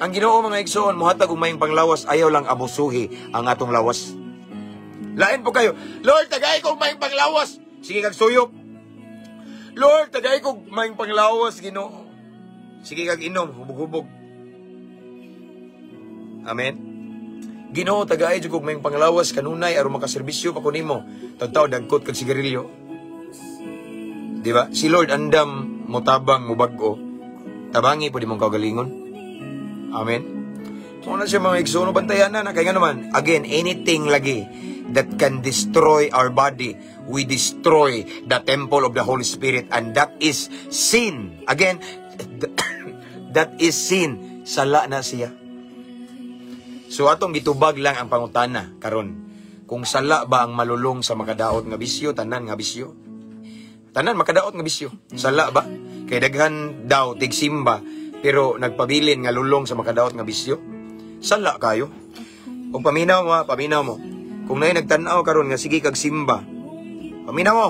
S2: Ang Ginoo, mga igsoon, mohatag og maayong panglawas, ayaw lang abusuhi ang atong lawas. Lain po kayo, "Lord, tagay kog maayong panglawas." Sige kag suyop. "Lord, tagay kog maayong panglawas, Ginoo." Sige kag inom, hubog-hubog. Amen. "Ginoo, tagay jud kog maayong panglawas kanunay aron makaserbisyo pa ko nimo." Tagtaw dagkot kag sigarilyo. Di ba? Si Lord andam motabang mobag-o. Tabangi pud imong kaugalingon. Amen. So na siya, mga igsoon, bantayan na kay nga naman, again, anything lagi that can destroy our body, we destroy the temple of the Holy Spirit, and that is sin. Again, that is sin. Sala na siya. So atong gitubag lang ang pangutana karon. Kung sala ba ang malulong sa makadaot nga bisyo, tanan nga bisyo. Tanan makadaot nga bisyo. Sala ba? Kay daghan daw tigsimba pero nagpabilin nga lulong sa makadaot nga bisyo. Sala kayo. O paminaw mo, ha, paminaw mo. Kung naay nagtan-aw karon nga sige kag simba, paminaw mo.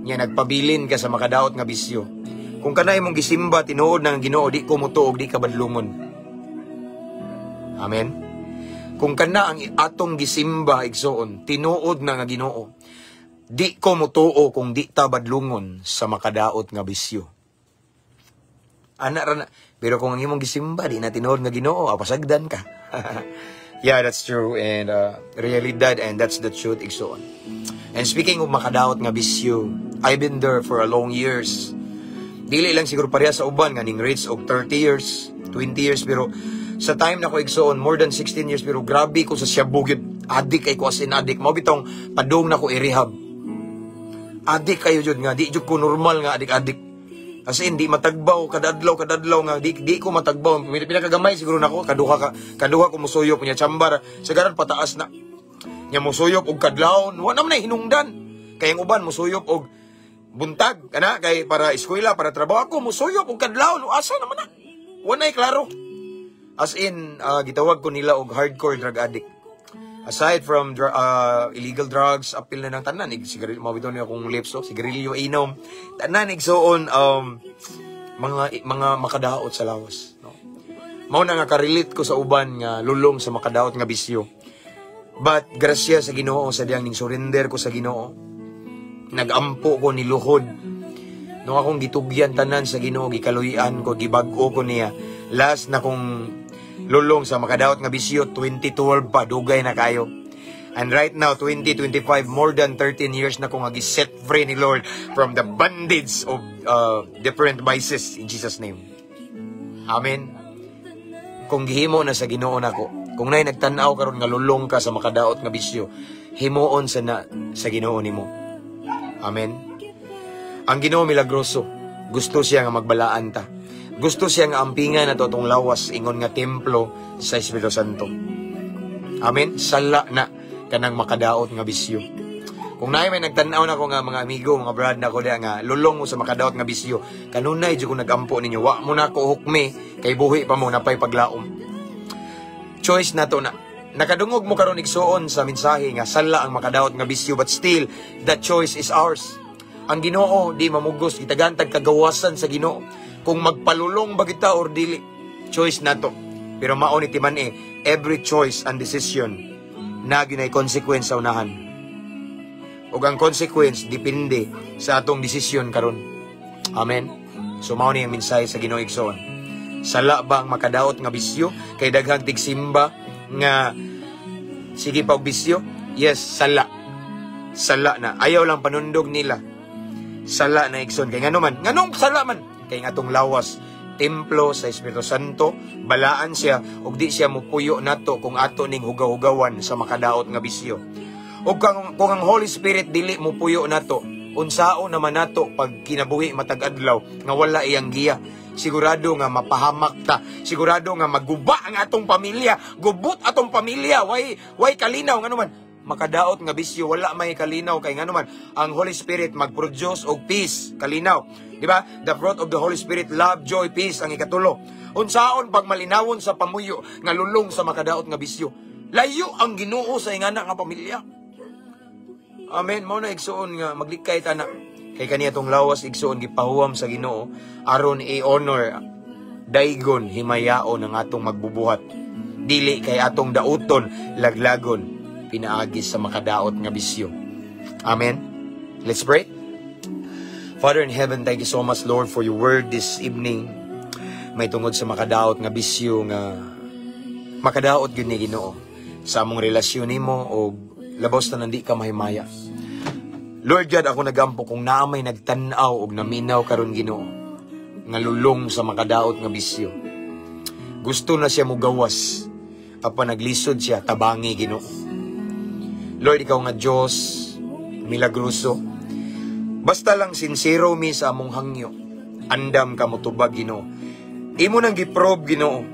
S2: Nya nagpabilin ka sa makadaot nga bisyo. Kung kanay mong gisimba tinuod ng Ginoo, di ko mutuo og di ka badlungon. Amen. Kung kana ang atong gisimba, igsoon, tinuod na nga Ginoo, di ko mutuo kung di ta badlungon sa makadaot nga bisyo. Ana ra na. Pero kung ang imong gisimba di na tinuod nga Ginoo, apasagdan ka. Yeah, that's true and realidad and that's the truth, igsoon. And speaking of makadaot nga bisyo, I've been there for a long years. Dili lang siguro pareha sa uban nga ning reach og 30 years, 20 years, pero sa time na ko, igsoon, more than 16 years, pero grabe ko sa shabu gyud. Adik kay ko, as in adik. Mao bitong padung na ko i-rehab. Adik kayo jud nga di jud ko normal nga adik-adik. As in, di matagbaw, kadadlaw, kadadlaw nga, di ko matagbaw. Pinakagamay siguro nako, kaduha ko musuyop, nya chambar, sagaran pataas na. Nya musuyop og kadlawon, wa naman na hinungdan. Kay ang uban, musuyop og buntag, kana, kay para eskwela, para trabaho. Ako, musuyop og kadlawon, asa naman na. Wa na'y klaro. As in, gitawag ko nila og hardcore drug addict. Aside from illegal drugs, apil na ng tanan, ig sigarilyo, mabito niyo akong lips, oh, sigarilyo, inom, tanan, igsoon, mga makadaot sa lawas. No? Mao na nga ka-relate ko sa uban nga lulong sa makadaot nga bisyo. But grasya sa Ginoo sa diyang ning surrender ko sa Ginoo. Nagampo ko ni luhod. Nung akong gitugyan tanan sa Ginoo, gikaluyan ko, gibag-o ko niya. Last na kong lulong sa makadaot nga bisyo, 2012 pa, dugay na kayo. And right now, 2025, more than 13 years na kong set free ni Lord from the bondage of different vices in Jesus' name. Amen. Kung gihimo na sa Ginoo nako, kung nay nagtan-aw karon nga lulong ka sa makadaot nga bisyo, himuon sa na sa Ginoo nimo. Amen. Ang Ginoo milagroso. Gusto siya nga magbalaan ta. Gusto siya nga ampingan nato atong lawas ingon nga templo sa Espiritu Santo. Amen. Sala na kanang makadaot nga bisyo. Kung naay may nagtan-aw nako nga mga amigo, mga brad nako diha nga lulong mo sa makadaot nga bisyo, kanunay jud ko nagampo ninyo, wa mo na ko hukmi kay buhi pa mo, napay paglaom. Choice nato na. Nakadungog mo karon, igsuon, sa mensahe nga sala ang makadaot nga bisyo, but still that choice is ours. Ang Ginoo di mamugos, gitagan tag kagawasan sa Ginoo. Kung magpalulong ba kita or dili, choice nato. Pero mao ni timan eh, every choice and decision na ginay consequence sa unahan. Ug ang consequence depende sa atong desisyon karon. Amen. So mao ni ang mensahe sa Ginoo, igsoon. Sala ba ang makadaot nga bisyo kay daghang tigsimba nga sige pa og bisyo? Yes, sala. Sala na. Ayaw lang panundog nila. Sala na, igsoon. Kay ngano man? Nganong sala man? Kay nga atong lawas templo sa Espiritu Santo, balaan siya ug di siya mupuyo nato kung ato ning hugaw-hugawan sa makadaot nga bisyo. Ug kung ang Holy Spirit dili mupuyo nato, unsaon naman nato pag kinabuhi matag adlaw nga wala iyang giya? Sigurado nga mapahamak ta. Sigurado nga maguba ang atong pamilya. Gubot atong pamilya. Way kalinaw ngano man? Makadaot nga bisyo, wala may kalinaw kay ngano man? Ang Holy Spirit mag-produce og peace, kalinaw. Di ba? The fruit of the Holy Spirit, love, joy, peace, ang ikatulo. Unsaon pag malinawon sa pamuyo nga lulong sa makadaot nga bisyo? Layo ang Ginoo sa ingana nga pamilya. Amen. Mao na, igsuon, nga maglikay ta na. Kay kaniya tong lawas, igsuon, gipahuwam sa Ginoo aron i-honor, daygon, himayaon ang atong magbubuhat. Dili kay atong dauton, laglagon pinaagi sa makadaot nga bisyo. Amen. Let's pray. Father in heaven, thank you so much, Lord, for your word this evening. May tungod sa makadaot nga bisyo nga makadaot gyud ni Ginoo sa among relasyon nimo o labaw sa tanan di ka mahimaya. Lord God, ako nagampo kung naa may nagtan-aw og naminaw karon, Ginoo, nga lulong sa makadaot nga bisyo. Gusto na siya mugawas apan naglisod siya, tabangi, Ginoo. Lord, ikaw nga Diyos, milagroso. Basta lang sincero mi sa among hangyo. Andam ka motubag, Ginoo. Imo nang giprobe, Ginoo.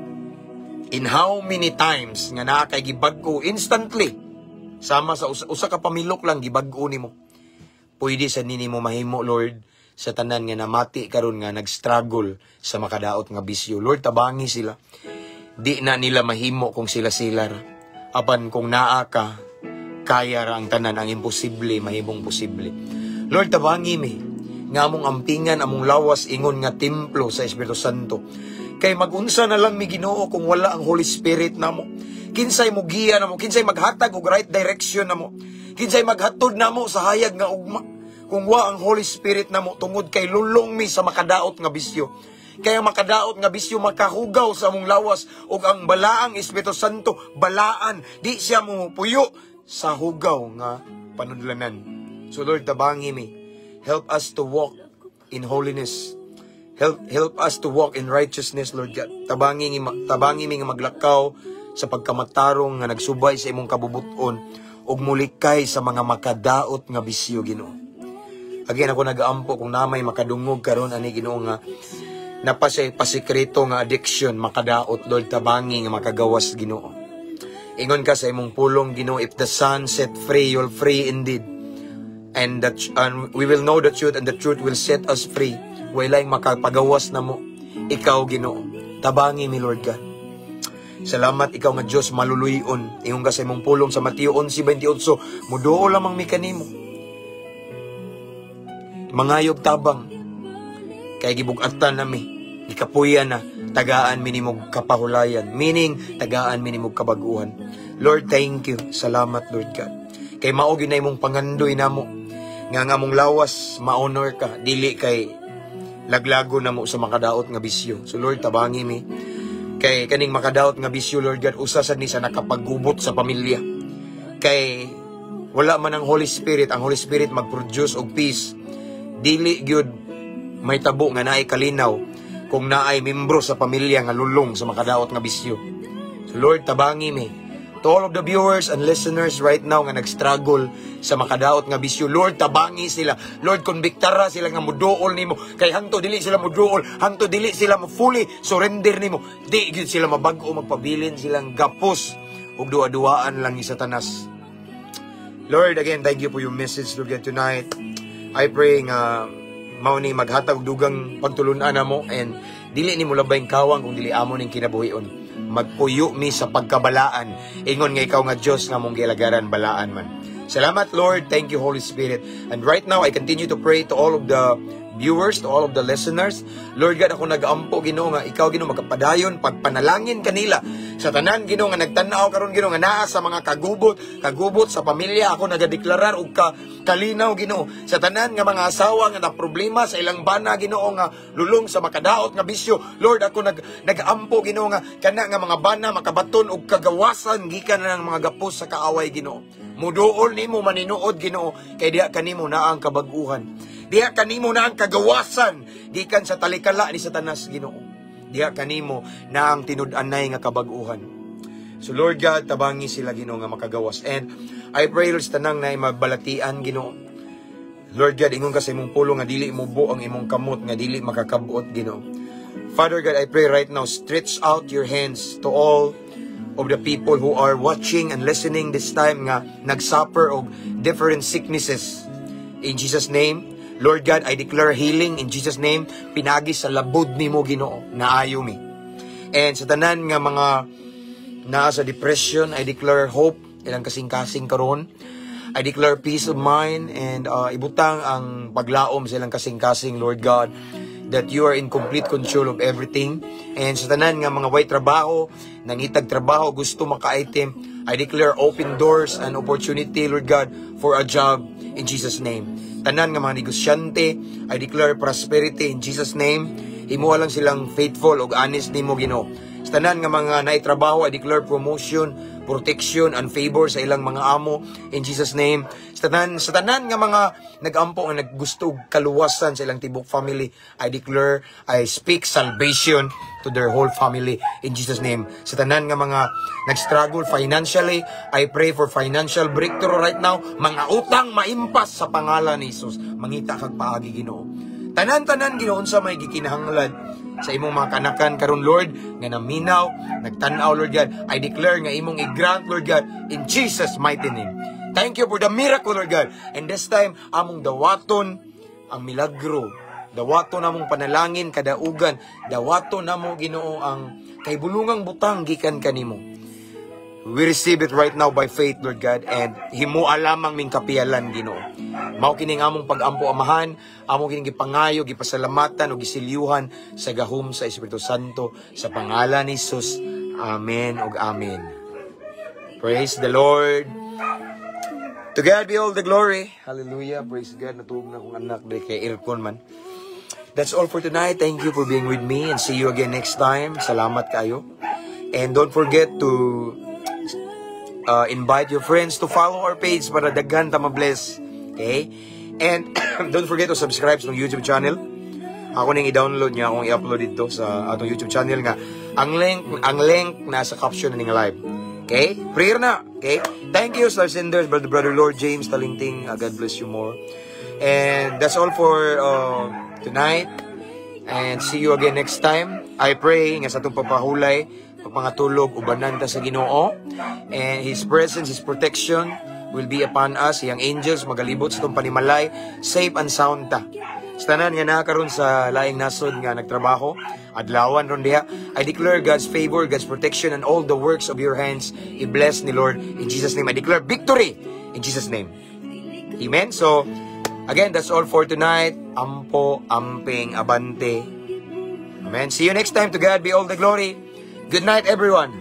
S2: In how many times nga naa kay gibag-o instantly. Sama sa usa, usa ka pamilok lang gibag-o nimo. Pwede sa nini mo mahimo, Lord, sa tanan nga namati karon nga nag-struggle sa makadaot nga bisyo. Lord, tabangi sila. Di na nila mahimo kung sila sila ra. Apan kung naa ka, kaya ra ang tanan, ang imposible mahimong posible. Lord, tabangi mi nga among ampingan among lawas ingon nga templo sa Espiritu Santo. Kay magunsa na lang mi, Ginoo, kung wala ang Holy Spirit namo? Kinsay mugiya namo, kinsay maghatag og right direction namo? Kinsay maghatod namo sa hayag nga ugma kung wa ang Holy Spirit namo, tungod kay lulong mi sa makadaot nga bisyo? Kaya makadaot nga bisyo makahugaw sa among lawas ug ang balaang Espiritu Santo balaan, di siya mo puyo sa hugaw nga panudlanan. So Lord, tabangi mi. Help us to walk in holiness. Help us to walk in righteousness, Lord God. Tabangi mi nga maglakaw sa pagkamatarong nga nagsubay sa imong kabubuton ug mulikay sa mga makadaot nga bisyo, Ginoo. Again, ako nagaampo kung namay makadungog karon ani, Ginoo, nga napasay pasikreto nga addiction makadaot, Lord, tabangi nga makagawas, Ginoo. Ingon ka sa imong pulong, Ginoo, "If the Son set free, you'll free indeed." And we will know the truth and the truth will set us free. Walay makapagawas namo. Ikaw, Ginoo. Tabangi mi, Lord God. Salamat, ikaw nga Diyos maluluyon. Ingon ka sa imong pulong sa Mateo 11:28, muduol lamang mi kanimo. Mangayog tabang. Kay gibug-atan nami. Gikapuyan na. Tagaan mi nimog kapahulayan. Meaning, tagaan mi nimog kabaguhan. Lord, thank you. Salamat, Lord God. Kay mao gyud na imong pangandoy namo. Nga nga among lawas, ma-honor ka. Dili kay laglago namo sa makadaot nga bisyo. So Lord, tabangi mi. Kay kaning makadaot nga bisyo, Lord God, usa sad ni sa nakapaggubot sa pamilya. Kay wala man ang Holy Spirit, ang Holy Spirit mag-produce og peace. Dili gyud may tabo nga naay kalinaw kung naay membro sa pamilya nga lulong sa makadaot nga bisyo. So Lord, tabangi mi. To all of the viewers and listeners right now nga nag-struggle sa makadaot nga bisyo, Lord, tabangi sila. Lord, konbiktara sila nga muduol nimo. Kay hangto dili sila muduol, hangto dili sila mo fully surrender nimo, di gyud sila mabag-o, magpabilin silang gapos ug duwa-duwaan lang ni Satanas. Lord, again, thank you for your message, Lord God, tonight. I pray nga mao ni maghatag og dugang pagtulunan namo and dili ni mo labay kawang kung dili amo ning kinabuhion. Magpuyo mi sa pagkabalaan. Ingon nga ikaw nga Dios nga mong gialagaran balaan man. Salamat, Lord. Thank you, Holy Spirit. And right now, I continue to pray to all of the viewers, to all of the listeners. Lord God, ako nag-ampo, Ginoo, nga ikaw, Ginoo, magkapadayon, pagpanalangin kanila. Sa tanan, Ginoo, nga nagtan-aw karon, Ginoo, nga naa sa mga kagubot, kagubot sa pamilya, ako nagadeklarar og ka kalinaw, Ginoo. Sa tanan nga mga asawa nga na problema sa ilang bana, Ginoo, nga lulong sa makadaot nga bisyo. Lord, ako nag-ampo, Ginoo, nga kana nga mga bana makabaton og kagawasan gikan na ng mga gapos sa kaaway, Ginoo. Muduol nimo maninuod, Ginoo, kay diha kanimo naa ang kabag-uhan. Diha kanimo naa ang kagawasan gikan sa talikala ni Satanas, Ginoo. Diha kanimo naa ang tinud-anay nga kabag-uhan. So Lord God, tabangi sila, Ginoo, nga makagawas. And I pray, Lord, sa tanang na mabalatian, Ginoo. Lord God, ingon ka sa imong pulong nga dili mubo ang imong kamot nga dili makakabuot, Ginoo. Father God, I pray right now, stretch out your hands to all of the people who are watching and listening this time nga nagsuffer og different sicknesses. In Jesus' name, Lord God, I declare healing in Jesus' name. Pinagi sa labod nimo, Ginoo, naayo mi. And sa tanan nga mga naa sa depression, I declare hope ilang kasing-kasing karon. I declare peace of mind and ibutang ang paglaom sa ilang kasing-kasing, Lord God, that you are in complete control of everything. And sa tanan nga mga way trabaho, nangitag trabaho, gusto maka-item, I declare open doors and opportunity, Lord God, for a job in Jesus' name. Tanan nga mga negosyante, I declare prosperity in Jesus' name. Himuha lang silang faithful ug honest nimo, Ginoo. Sa tanan nga mga naitrabaho, I declare promotion, protection, and favor sa ilang mga amo in Jesus' name. Sa tanan nga mga nagampo nga naggusto og kaluwasan sa ilang tibok family, I declare, I speak salvation to their whole family in Jesus' name. Sa tanan nga mga nag-struggle financially, I pray for financial breakthrough right now. Mga utang maimpas sa pangalan ni Jesus. Mangita kag paagi, Ginoo. Tanan-tanan, Ginoo, unsa may gikinahanglan sa imong mga kanakan karon, Lord, nga naminaw, nagtan-aw, Lord God, I declare nga imong i-grant, Lord God, in Jesus' mighty name. Thank you for the miracle, Lord God. And this time, among dawaton ang milagro. Dawaton among panalangin, kadaugan. Dawaton namo, Ginoo, ang kahibulungang butang gikan kanimo. We receive it right now by faith, Lord God, and himua lamang ming kapiyalan, Ginoo. Mao kining among pag-ampo, Amahan, among kining gipangayo, gipasalamatan ug gisilyuhan sa gahom sa Espiritu Santo sa pangalan ni Jesus. Amen ug amen. Praise the Lord. To God be all the glory. Hallelujah. Praise God. Natuog na akong anak diri kay aircon man. That's all for tonight. Thank you for being with me and see you again next time. Salamat kayo. And don't forget to invite your friends to follow our page para daghan ta ma-bless. Okay? And don't forget to subscribe sa YouTube channel. Ako ning i-download niya, akong i-upload dito sa atong YouTube channel nga ang link nasa caption na ning live. Okay? Prayer na. Okay? Thank you, Star Senders, Brother, Brother Lord James Talingting. God bless you more. And that's all for tonight. And see you again next time. I pray nga sa atong pagpahulay, pagpangatulog, ubanan ta sa Ginoo. And His presence, His protection will be upon us. Iyang angels magalibot sa atong panimalay. Safe and sound ta. Sa tanan nga naa karon sa laing nasod nga nagtrabaho, adlawan ron diha, I declare God's favor, God's protection, and all the works of your hands i-bless ni Lord. In Jesus' name, I declare victory in Jesus' name. Amen. So, again, that's all for tonight. Ampo, amping, abante. Amen. See you next time. To God be all the glory. Good night, everyone.